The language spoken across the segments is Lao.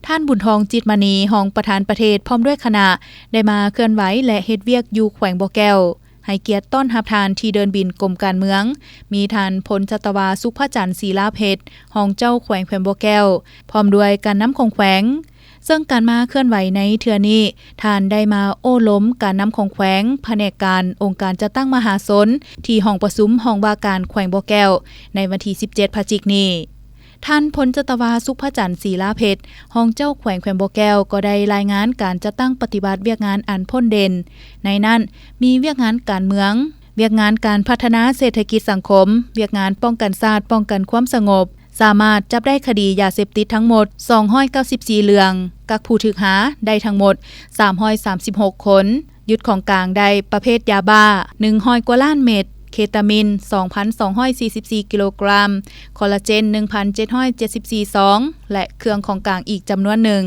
ທ່ານ ບຸນທອງ ຈິດມະນີ ຮອງປະທານປະເທດ ພ້ອມດ້ວຍຄະນະ ໄດ້ມາເຄື່ອນໄຫວ ແລະ ເຮັດວຽກຢູ່ແຂວງບໍ່ແກ້ວ. ໃຫ້ກຽດຕ້ອນຮັບທ່ານທີ່ເດີ່ນບິນກົມການເມືອງ, ມີທ່ານ ພົນຈັດຕະວາ ສຸພະຈັນ ສີລາເພັດ ຮອງເຈົ້າແຂວງ ແຂວງບໍ່ແກ້ວ ພ້ອມດ້ວຍການນຳຂອງແຂວງ. ເຊິ່ງການມາເຄື່ອນໄຫວໃນເທື່ອນີ້, ທ່ານໄດ້ມາໂອ້ລົມການນຳຂອງແຂວງ, ພະແນກການ, ອົງການຈັດຕັ້ງມະຫາຊົນ ທີ່ຫ້ອງປະຊຸມຫ້ອງວ່າການແຂວງບໍ່ແກ້ວ ໃນວັນທີສິບເຈັດ ພະຈິກນີ້. ທ່ານ ພົນຈັດຕະວາ ສຸພະຈັນ ສີລາເພັດ ຮອງເຈົ້າແຂວງ ແຂວງບໍ່ແກ້ວ ກໍໄດ້ລາຍງານການຈັດຕັ້ງປະຕິບັດວຽກງານອັນໂດດເດັ່ນ. ໃນນັ້ນ ມີວຽກງານການເມືອງ, ວຽກງານການພັດທະນາເສດຖະກິດສັງຄົມ, ວຽກງານປ້ອງກັນຊາດ, ປ້ອງກັນຄວາມສະຫງົບ, ສາມາດຈັບໄດ້ຄະດີຢາເສບຕິດທັງໝົດ ສອງຮ້ອຍເກົ້າສິບສີ່ເລື່ອງ, ກັກຜູ້ຖືກຫາໄດ້ທັງໝົດ ສາມຮ້ອຍສາມສິບຫົກຄົນ, ຍຶດຂອງກາງໄດ້ປະເພດຢາບ້າ ໜຶ່ງຮ້ອຍກວ່າລ້ານເມັດ, ເຄຕາມິນ ສອງພັນສອງຮ້ອຍສີ່ສິບສີ່ກິໂລກຣາມ, ຄໍລາເຈນ ໜຶ່ງພັນເຈັດຮ້ອຍເຈັດສິບສີ່ຊອງ ແລະ ເຄື່ອງຂອງກາງອີກຈຳນວນໜຶ່ງ.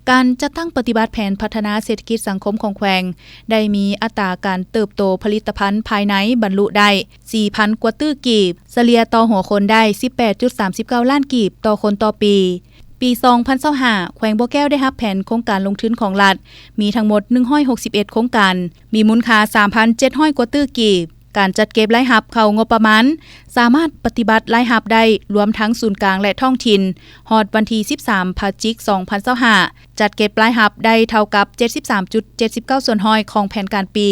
ການຈັດຕັ້ງປະຕິບັດແຜນພັດທະນາເສດຖະກິດສັງຄົມຂອງແຂວງ ໄດ້ມີອັດຕາການເຕີບໂຕຜະລິດຕະພັນພາຍໃນບັນລຸໄດ້ ສີ່ພັນກວ່າຕື້ກີບ, ສະເລ່ຍຕໍ່ຫົວຄົນໄດ້ ສິບແປດຈຸດສາມສິບເກົ້າລ້ານກີບຕໍ່ຄົນຕໍ່ປີ. ປີສອງພັນຊາວຫ້າ ແຂວງບໍ່ແກ້ວໄດ້ຮັບແຜນໂຄງການລົງທຶນຂອງລັດ ມີທັງໝົດ ໜຶ່ງຮ້ອຍຫົກສິບເອັດໂຄງການ, ມີມູນຄ່າ ສາມພັນເຈັດຮ້ອຍກວ່າຕື້ກີບ. ການຈັດເກັບລາຍຮັບເຂົ້າງົບປະມານ ສາມາດປະຕິບັດລາຍຮັບໄດ້ລວມທັງສູນກາງ ແລະ ທ້ອງຖິ່ນ ຮອດວັນທີສິບສາມ ພະຈິກ ສອງພັນຊາວຫ້າ ຈັດເກັບລາຍຮັບໄດ້ເທົ່າກັບ ເຈັດສິບສາມຈຸດເຈັດສິບເກົ້າສ່ວນຮ້ອຍຂອງແຜນການປີ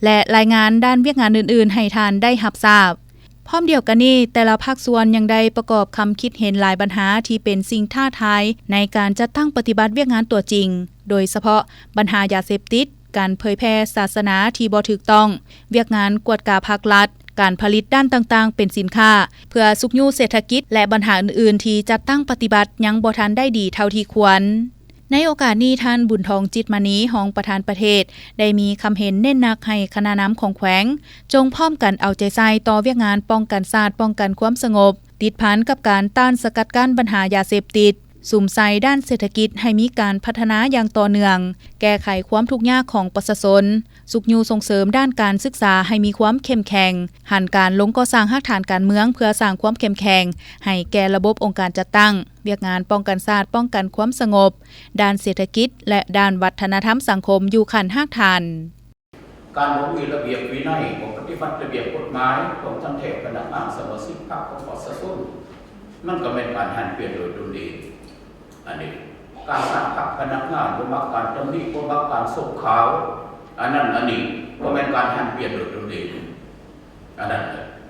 ແລະ ລາຍງານດ້ານວຽກງານອື່ນໆໃຫ້ທ່ານໄດ້ຮັບຊາບ. ພ້ອມດຽວກັນນີ້, ແຕ່ລະພາກສ່ວນຍັງໄດ້ປະກອບຄຳຄິດເຫັນຫຼາຍບັນຫາທີ່ເປັນສິ່ງທ້າທາຍໃນການຈັດຕັ້ງປະຕິບັດວຽກງານຕົວຈິງ, ໂດຍສະເພາະບັນຫາຢາເສບຕິດ, ການເຜີຍແຜ່ສາສະໜາທີ່ບໍ່ຖືກຕ້ອງ, ວຽກງານກວດກາພາກລັດ, ການຜະລິດດ້ານຕ່າງໆເປັນສິນຄ້າ ເພື່ອຊຸກຍູ້ເສດຖະກິດ ແລະ ບັນຫາອື່ນໆທີ່ຈັດຕັ້ງປະຕິບັດຍັງບໍ່ທັນໄດ້ດີເທົ່າທີ່ຄວນ. ໃນໂອກາດນີ້, ທ່ານ ບຸນທອງ ຈິດມະນີ ຮອງປະທານປະເທດ ໄດ້ມີຄຳເຫັນເນັ້ນໜັກໃຫ້ຄະນະນຳຂອງແຂວງ ຈົ່ງພ້ອມກັນເອົາໃຈໃສ່ຕໍ່ວຽກງານປ້ອງກັນຊາດ, ປ້ອງກັນຄວາມສະຫງົບ, ຕິດພັນກັບການຕ້ານສະກັດກັ້ນບັນຫາຢາເສບຕິດ, ສຸມໃສ່ດ້ານເສດຖະກິດໃຫ້ມີການພັດທະນາຢ່າງຕໍ່ເນື່ອງ, ແກ້ໄຂຄວາມທຸກຍາກຂອງປະຊາຊົນ, ຊຸກຍູ້ສົ່ງເສີມດ້ານການສຶກສາໃຫ້ມີຄວາມເຂັ້ມແຂງ, ຫັນການລົງກໍ່ສ້າງຮາກຖານການເມືອງເພື່ອສ້າງຄວາມເຂັ້ມແຂງໃຫ້ແກ່ລະບົບອົງການຈັດຕັ້ງ, ວຽກງານປ້ອງກັນຊາດ, ປ້ອງກັນຄວາມສະຫງົບ, ດ້ານເສດຖະກິດ ແລະ ດ້ານວັດທະນະທຳສັງຄົມຢູ່ຂັ້ນຮາກຖານ. ການບໍ່ມີລະບຽບວິໄນ, ບໍ່ປະຕິບັດລະບຽບກົດໝາຍຂອງທ່ານແທ້ພະນັກງານສະມາຊິກພັກຂອງປະຊາຊົນ, ມັນກໍແມ່ນການຫັນປ່ຽນໂດຍຕົນເອງ. ອັນນີ້ ການສ້າງພັກພະນັກງານ ບໍ່ມັກການຕຳໜິ, ບໍ່ມັກການໂຊກຂາວ, ອັນນັ້ນ ອັນນີ້ ບໍ່ແມ່ນການຫັນປ່ຽນໂດຍຕົນເອງ. ອັນນັ້ນ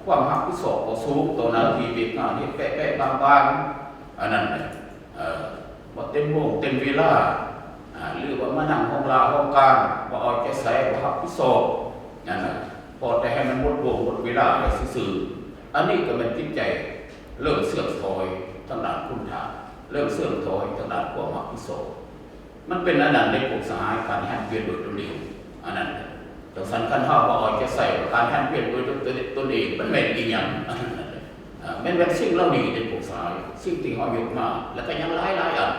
ຄວາມຮັບຜິດຊອບບໍ່ສູງຕໍ່ໜ້າທີ່ວຽກງານ, ເຮັດແປະໆບາງໆ, ອັນນັ້ນ ເອີ ບໍ່ເຕັມໂມງເຕັມເວລາ ອາ ຫຼືວ່າມານັ່ງຫ້ອງລາຫ້ອງການ, ບໍ່ເອົາໃຈໃສ່, ບໍ່ຮັບຜິດຊອບ, ອັນນັ້ນ ພໍແຕ່ໃຫ້ມັນໝົດໂມງໝົດເວລາໄປຊື່ໆ. ອັນນີ້ກໍແມ່ນຈິດໃຈເລີ່ມເສື່ອມຖອຍທາງດ້ານຄຸນຄ່າ, ເລີ່ມເສື່ອມຖອຍທາງດ້ານຄວາມຮັບຜິດຊອບ. ມັນເປັນອັນນັ້ນເດ້ພວກສະຫາຍ, ການຫັນປ່ຽນໂດຍຕົນເອງ ອັນນັ້ນ ຈັ່ງຊັ້ນ ຄັນເຮົາບໍ່ເອົາໃຈໃສ່ວ່າການຫັນປ່ຽນໂດຍຕົນເອງມັນແມ່ນອີ່ຫຍັງ, ແມ່ນ ແມ່ນສິ່ງເຫຼົ່ານີ້ເດ້ພວກສະຫາຍ, ສິ່ງທີ່ເຮົາຍົກມາ ແລ້ວກໍຍັງຫຼາຍໆອັນ,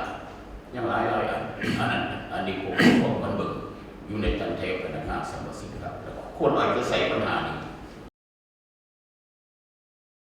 ຍັງຫຼາຍໆອັນ. ອັນນັ້ນ ອັນນີ້ພວກ ພວກມັນເບິ່ງຢູ່ໃນຕັນແທກພະນັກງານສະມາຊິກພັກ ແລ້ວກໍຄວນເອົາໃຈໃສ່ບັນຫານີ້